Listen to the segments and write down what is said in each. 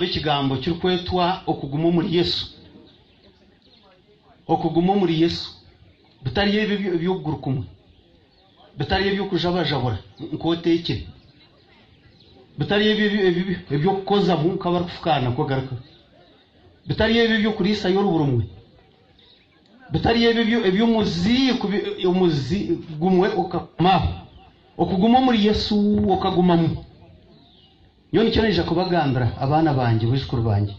Ekigambo kirikwetwa okuguma omuri Yesu. Okuguma omuri Yesu bitari ebyo eby'okuguru kumwe, bitari eby'okujabajabura nk'oteekire, bitari ebyo eby'okukozamu nk'abarikufukaana nk'ogaruka, bitari ebyo eby'okuriisayo orubu rumwe, bitari ebyo eby'omuzi omuzi gumwe okagumaho. Okuguma omuri Yesu okagumamu. Nyowe nikyo naija kubagambira abaana bangye, baijukuru bangye.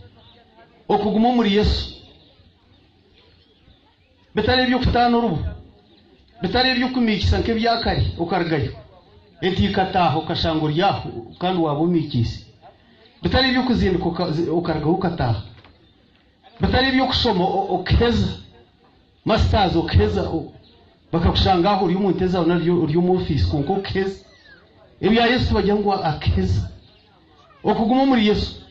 Okuguma omuri Yesu bitari eby'okutaana orubu, bitari eby'okumiikisa nk'ebya kare okarugayo ente ikataaha okashanga ori aho kandi waaba omiikiise, bitari eby'okuzindika okarugaho okataaha, bitari eby'okushoma okaheza masters okaheza bakakushanga aho ori omu nte zaawe nari ori omu ofiisi kwonka okaheza. Ebya Yesu tibagira ngu akaheza. Okuguma omuri Yesu.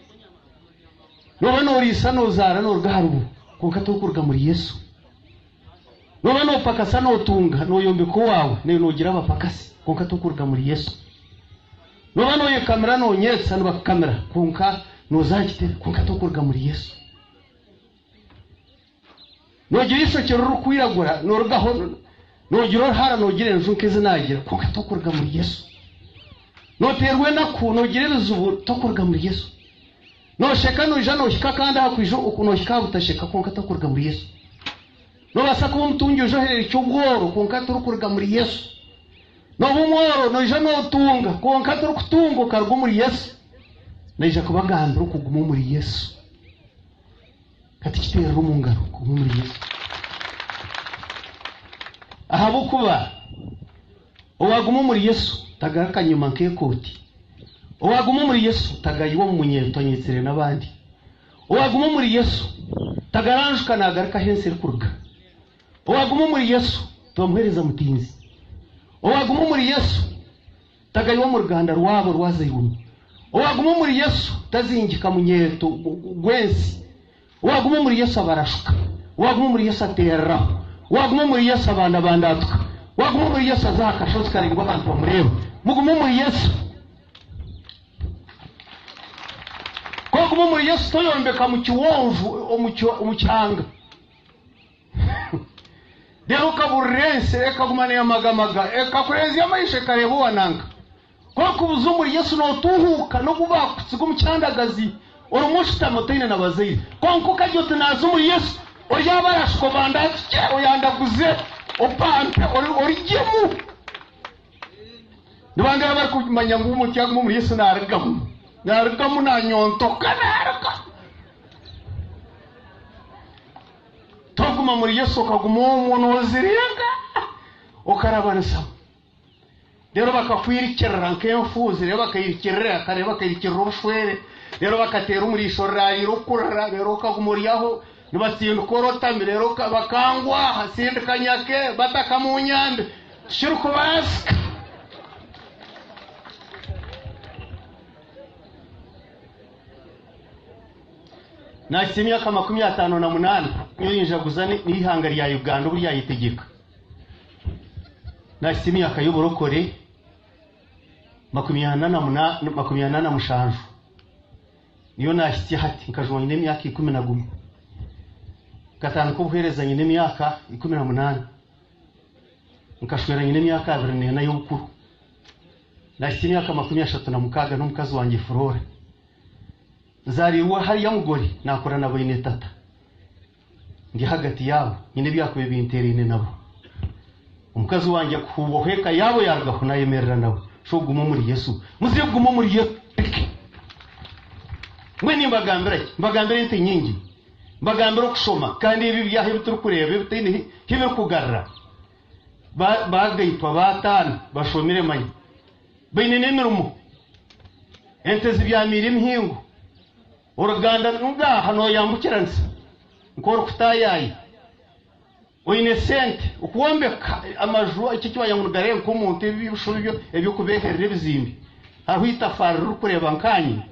Nooba nooriisa noozaara nooruga aha rubu kwonka torikuruga muri Yesu. Nooba noopakasa nootunga nooyombeka owaawe naiwe noogira abapakasi kwonka torikuruga muri Yesu. Nooba nooyekamira noonyeetsa nibakukamira kwonka nooza aha kitebe kwonka torikuruga muri Yesu. Noogira eishokye ririkwiragura noorugaho noogira oruhara noogira enju nk'ezi naagira kwonka torikuruga muri Yesu. Nooteerwa enaku noogira ebizibu torikuruga muri Yesu. Noosheka noija noohika kandi aha kwija noohika aha butasheka kwonka torikuruga muri Yesu. Noobaasa kuba omutungi oije ohereerukye obworo kwonka torikuruga muri Yesu. Nooba omworo noija nootunga kwonka torikutunga okaruga omuri Yesu. Naija kubagambira okuguma omuri Yesu. Ka tukiteerere omu ngaro kuguma omuri Yesu. Ahabw'okuba owaaguma omuri Yesu tagaruka nyima nk'ekooti. Owaaguma omuri Yesu tagayiwa omu munyeeto anyeetsire n'abandi. Owaaguma omuri Yesu tagaranjuka naagaruka ahu ensi erikuruga. Owaaguma omuri Yesu tibamuheereza mutinzi. Owaaguma omuri Yesu tagaywa omu ruganda rwabo orwazairwemu. Owaaguma omuri Yesu tazingika munyeeto gw'ensi. Owaaguma omuri Yesu abarashuka. Owaaguma omuri Yesu ateereraho. Owaaguma omuri Yesu abandabandatuka. Owaaguma omuri Yesu aza aha kashozi karaingwa abantu bamureeba. Mugume omuri Yesu. Ku oguma omuri Yesu toyombeka mu kiwonvu omu kihanga. Reero okaburira ensi ekaguma neemagamaga, ekakurenzya amaisho ekareeba owa nanka. Ku orikubuza omuri Yesu nootuuhuuka n'obu baakutsiga omu kyandagazi orimu oshutami otaine na bazaire. Kwonka okagira oti naaza omuri Yesu, oryaba arashuka obandatukye, oyandaguze, opampe, orugyemu. Ni bangahi abarikumanya ngu omuntu yaaguma omuri Yesu naarugamu? Naarugamu naanyontoka, naarugamu. Toguma omuri Yesu okaguma omwo nooziringa okarabanisamu. Reero bakakwirikirira nk'enfuuzi, reero bakairikirira eka, reero bakairikirira obushwere, reero bakateera omuriisho rurariire okukurira, reero okaguma ori aho nibatsindika orotami, reero bakangwaha, sindika nyake, bataka munyambe. Tikirikubaasika. Naahitsya emyaka 58 nyowe ninjaguza n'eihanga rya Uganda obu ryayetegyeka. Naahitsya emyaka y'oburokore 47 niyo naahitsya hati nkajuma nyine emyaka 11. Nkatandika obuheereza nyine emyaka 18. Nkashwera nyine emyaka 24 y'obukuru. Naahitsya emyaka 36 n'omukazi wangye Flora. Nzaariirwe hariya Mugore, naakura na baine tata. Ndi ahagati yaabo, nyine ebyakubaire binteeraine nabo. Omukazi wangye kuhuubwaho eka yaabo yaarugaho, naayemerera nawe. Sho guma omuri Yesu. Muze kuguma omuri Yesu. Mbwenu nimbagambira ki? Mbagambira ente nyingi? Mbagambira okushoma? Kandi ebi byaha ebi turikureeba ebitaine hi birikugarura. Baagaitwa baataana, bashomire manya. Baine n'emirimo. Ente zibyamiire emihingo. Oruganda ngaaha nooyambukiranisa nk'orikutaayaaya. Oine sente okwombeka amaju eki eki wagira ngu nigareeba nk'omuntu ebi ebishuba ebyo eby'okubeeherera ebizimbe. Hariho eitafaari ririkureeba nkaanye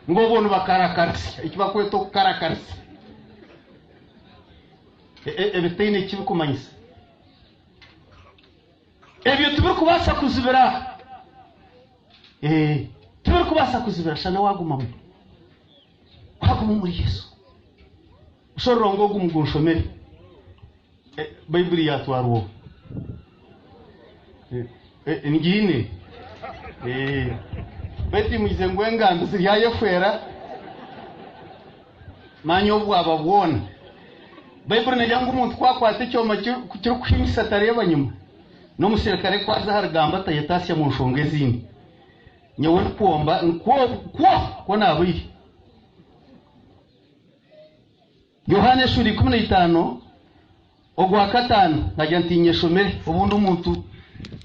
ngu obwo nibakarakarisa eki barikweta okukarakarisa ebitaine eki birikumanyisa. Ebyo tibirikubaasa kuzibira. Tibiri kubasa kuzibira shana wagumamo. Waguma muri Yesu. Ushorora ngo gumugonshomere. Bible yatwarwo. Ngine. Beti mugize ngo engando zirya manyo bwaba bwona. Bible negira ngo umuntu kwakwata icyoma kiri kuhimisa tareba nyuma. No musirikare kwaza harugamba tayetasya mu nshonga ezindi. Nyewe nkuomba nkuo nabiri. Yohana shuri 15 ogwa 5 najya ntinyeshomere ubundi umuntu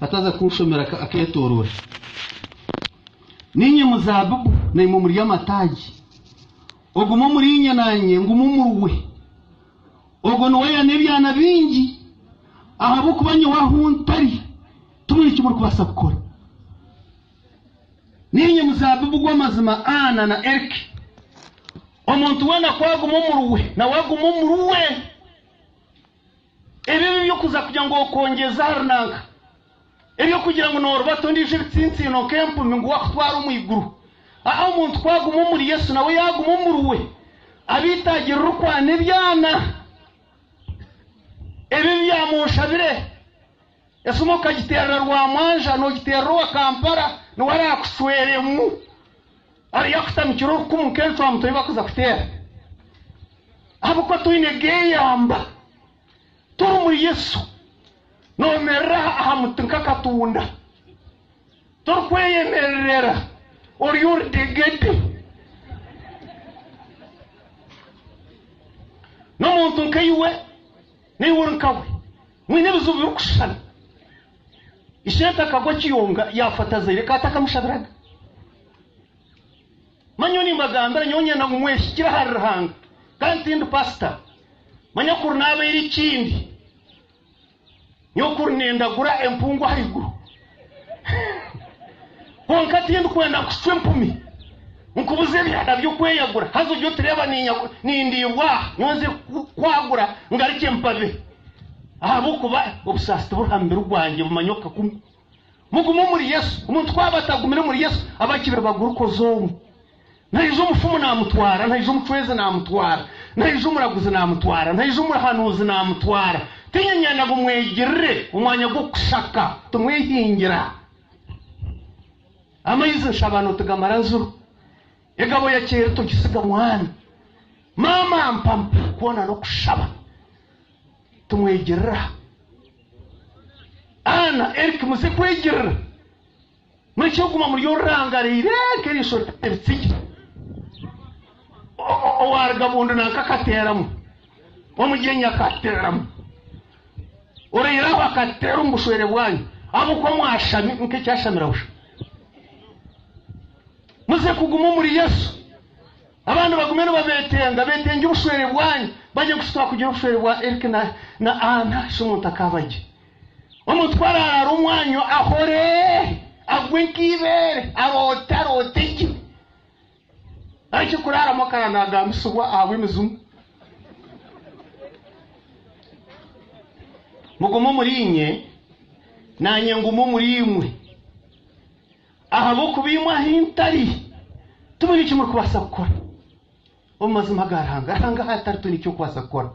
ataza kunshomera aketorora. Ninye muzabibu naimwe muri amataji. Ogumo muri nyananye ngumumuruwe. Ogo noya nebyana bingi ahabukubanye wahuntari tumuri kimuri kubasa gukora. Ninye muzabibu gw'amazima ana na erike. Omuntu wena kwagumumuruwe na wagumumuruwe. Ebibi byo kuza kugira ngo okongeza runaka. Ebyo kugira ngo norbato ndije bitsintsino kempu ngo wakutwara umwiguru. Aho umuntu kwagumumuri Yesu nawe yagumumuruwe. Abitagira urukwana ebyana. Ebibi byamushabire. Esumo kagiterera rwa mwanja no giterera wa Kampala no warakusweremu. Ari yakutamikira urukumu kenshi wa bakuza kutera. Abuko tuine geyamba. Turi muri Yesu. Nomerera aha mutinka katunda. Torkweyemerera ori urdegede. No muntu nkayiwe niwe nkawe. Mwine bizubu bikushana. Isheta kagwa kiyonga yafata zaire katakamushabiraga. Manyoni magambira nyonye na ngumweshikira harihanga. Kandi ndi pastor. Manyakuru nabe iri kindi. Nyokuru nendagura empungu haiguru. Konka tindi kwenda kushwe empumi. Nkubuze ebyana byo kweyagura. Hazo byo tureba nindibwa nyonze kwagura ngarike mpabe. Ahabukuba obusasi buhambira rwanjye bumanyoka kumwe. Mugumo muri Yesu, umuntu kwabatagumira muri Yesu abakibira baguruko zomu. Naijo umufumu namutwara, naijo umucweze namutwara, naijo umuraguzi namutwara, naijo umurahanuzi namutwara. Tinyenyana gumwegirire umwanya go kushaka tumwehingira. Amayizo nshabano tugamara nzuru. Egabo ya kera tugisiga mwana. Mama mpampa kuona no kushaba. Tumwegirira. Ana Eric muze kwegirira. Muri cyo guma muri yorangarire kerisho ebitsiki. Owarga bundu nakakateramo. Omugenya akateramo. Oreyira bakatera umushwere bwanyu. Abuko mwashami nke cyashamira busha. Muze kuguma muri Yesu. Abantu bagumene babetenga betenge ubushwere bwanyu baje gusitwa kugira ubushwere bwa Eric na Ana shumunta kabaje. Omutwara arara umwanyo ahore agwe nkibere arota rotiki. Ariko kurara makara nagambisubwa awe mizumu. Mugumo muri inye nanye ngumo muri imwe. Ahabo kubimwa hintari tumuri kimuri kubasa gukora. Omazima garanga hanga hatari tuni cyo kubasa gukora.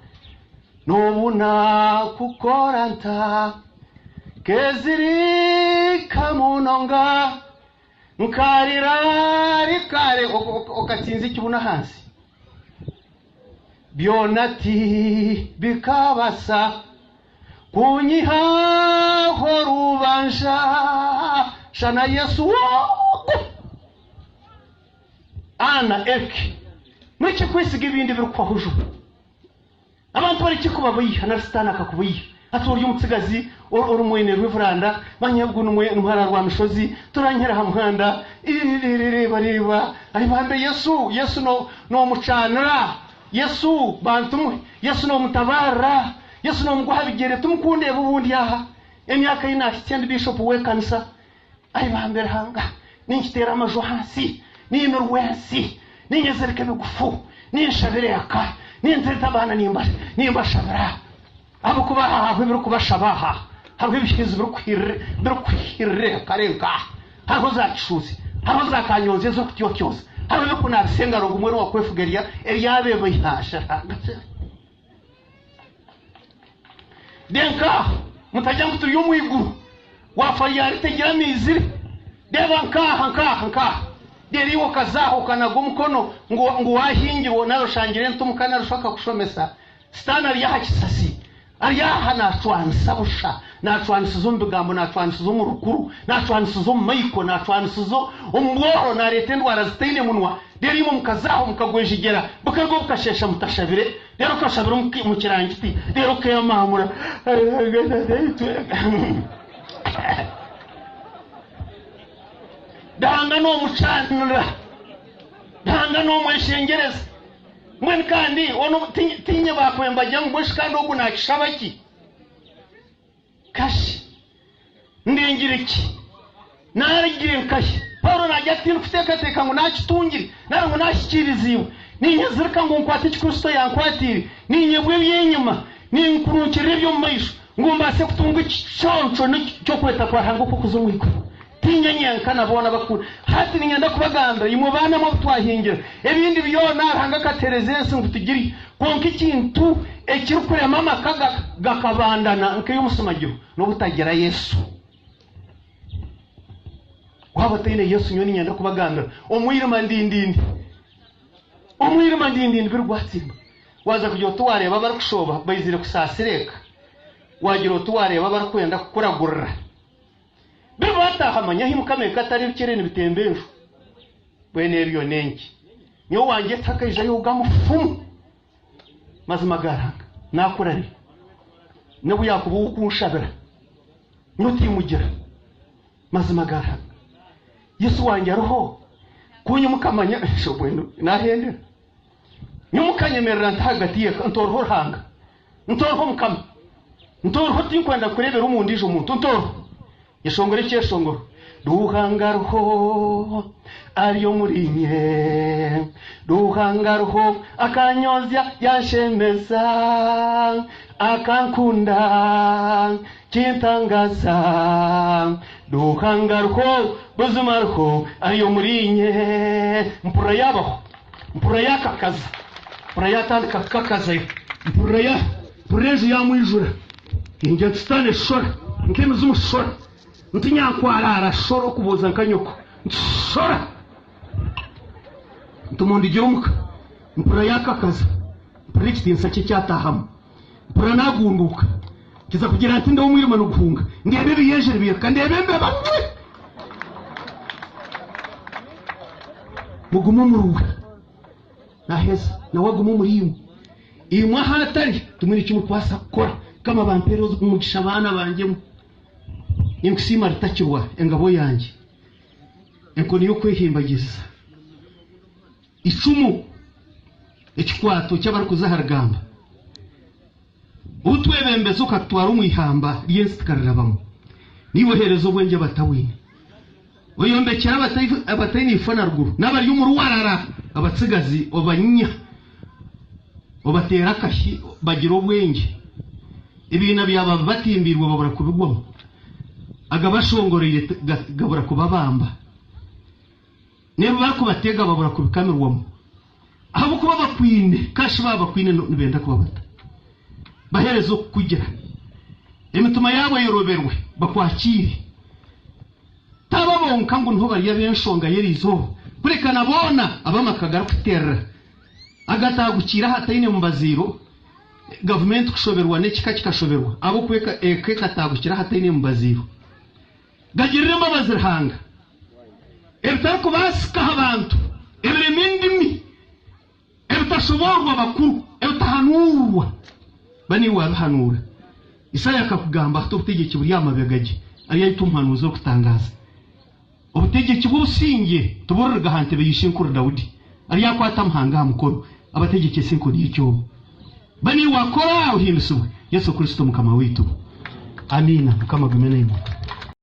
Nobuna kukoranta kezirika munonga nkarira rikare okatsinze ikibuna hansi. Byonati bikabasa kunyihaho rubanja shana Yesu wogo. Ana eki mureke kwesiga ibindi birukwahujo. Abantu bari kikubabuyi na sitana akakubuyi. Ati uryo umutsigazi uri umwene rw'ivuranda banyabwo numwe ntwara rwa mishozi turanyera ha muhanda irire bariba ari bambe Yesu Yesu no mucanira Yesu bantu Yesu no mutabara Yesu no mugwa bigere tumukunde bubundi aha emyaka y'inashye bishop we kanisa ari bambere hanga ninkitera amajo hasi nimirwensi ninyezereke bigufu ninshabire aka ninzeta abana nimba nimbashabira abo kubaha aho biri kubashabaha hariho ibishizi biri kwirire karenka hariho zacuzi Hariho za kanyonzi zo kutyokyoza. Hariho ebyokunabisa engaro gumwe n'owakwefuga eryabebo ihasha. Denka mutajya ngu turi omu iguru. Wafa yaritegira amaizi. Deba nkaha nkaha nkaha. Deri iwe okazaho okanaga omukono ngu wahingirwe nari oshangire ntumuka nari oshaka kushomesa. Sitaani ari aha kisasi. Ari aha naacwanisa busha. Naacwanisiza omu bigambo, naacwanisiza omu rukuru, naacwanisiza omu maiko, naacwanisiza omu bworo, naareeta endwara zitaine munwa. Rero imwe mukazaho mukagwejegyera, bukarwa bukashesha mutashabire, rero okashabira omu kirangiti, rero okeyamamura. Dahanga n'omucanira, dahanga n'omweshengereza. Mbwenu kandi ono tinye bakwemba ngu bweshi kandi ogu nakishaba ki? Kashi ndengire ki? Narigire nkashi. Paulo najya ati kuteekateeka ngu nakitungire, nari ngu nashikiiriziibwe. Ninyezirika ngu nkwate eki Kristo yankwatiire, ninyebwa eby'enyima, ninkurukirira eby'omu maisho, ngu mbaase kutunga ekiconco ky'okweta kwa Ruhanga okw'okuza omu iguru. Tinye nyenka na boona bakuru. Hati ninyenda kubagambira imwe baana mwe twahingira. Ebindi byona Ruhanga akatereza ensi ngu tugiri. Kwonka ekintu ekirikurema amaka gakabandana nk'ey'omusimagiro n'obutagira Yesu. Waba otaine Yesu nyowe ninyenda kubagambira omwirima ndindindi. Omwirima ndindindi birigwatsimba. Waza kugira oti wareeba abarikushoba baizire kusaasira eka. Wagira oti wareeba abarikwenda kukuragurira. Biri batahamanya ahi Mukama eka atari ebikere nibitemba enju. Bwene ebyo n'enki. Nyowe wangye takaija yoga mufumu. Mazima ga Ruhanga nakurare. N'obu yakuba ow'okunshabira. Nyowe Mazima ga Ruhanga. Yesu wange ariho. Kunye mukamanya shobweno nahendera. Nyowe mukanyemerera ntahagati yeka ntoriho Ruhanga. Ntoriho Mukama. Ntoriho tinkwenda kurebera omundiijo omuntu ntoriho. Yeshongoro ekyeshongoro. Ruhanga ruho ari omurinye. Ruhanga ruho akanyozya yanshemeza akankunda kintangaza. Ruhanga ruho buzima ruho ari omurinye. Mpura yabaho. Mpura yakakaza. Mpura yatandika kukakazayo. Mpura enju yamwijura. Inje nsitane shora. Nk'emizimu shora. Ntinyankwarara shora okubuuza nka nyoko. Nshora. Ntumundigira omuka. Mpura yakakaza. Mpura ekitiinisa kye kyatahamu. Mpura nagunduka. Kiza kugira nti ndi omwirima n'oguhunga. Ndeebe ebiyejere byeka, ndeebe embeba. Mugume omuruwe. Naheza nawe agume omuri imwe. Imwe ahu atari tumwine eki murikubaasa kukora. Mukama bampeere omugisha abaana bangyemu. Ninkusiima ritakirwa engabo yangye. Enkoni y'okwehimbagiza. Icumu ekikwato ky'abarikuza aha rugamba. Otwebembeza okatutwara omu ihamba ry'ensi tukarirabamu. Niiwe oheereza obwengye abatabwine. Oyombekyera abataine ifo na ruguru n'abari omu ruwarara abatsigazi obanyinya obateera akahi bagira obwengye. Ebiina byaba batimbirwe babura kubigwamu. Agabashongoreire gabura kubabamba. Nibo barikubatega babura kubikamirwamu. Ahabw'okuba bakwine kashi baba bakwine nibenda kubabata. Bahereza okukugira. Emitima yabo eyoroberwe bakwakire. Taba bonka ngu niho bari ab'enshonga y'erizooba. Kureka na boona ab'amaka garikuterera. Agatagukira hataine mubaziiro. Gavumenti kushoberwa n'ekika kikashoberwa. Ab'okweka eka ekatagukira hataine mubaziiro. Gagirire embabazi Ruhanga. Ebitarikubaasika abantu, ebirema endimi, ebitashoborwa bakuru, ebitahanuurwa. Baniwe wabihanuura. Isaya akakugamba ati obutegyeki buri aha mabega ge, ariyo aita omuhanuuzi orikutangaza. Obutegyeki bw'obusingye tibuririga aha ntebe y'ishenkuru Daudi. Ariyo akwata amuhanga aha mukono, abategyekyesa enkoni y'ekyobo. Baniwe wakora ohimbisibwe Yesu Kristo Mukama waitu. Amina. Mukama agume naimwe.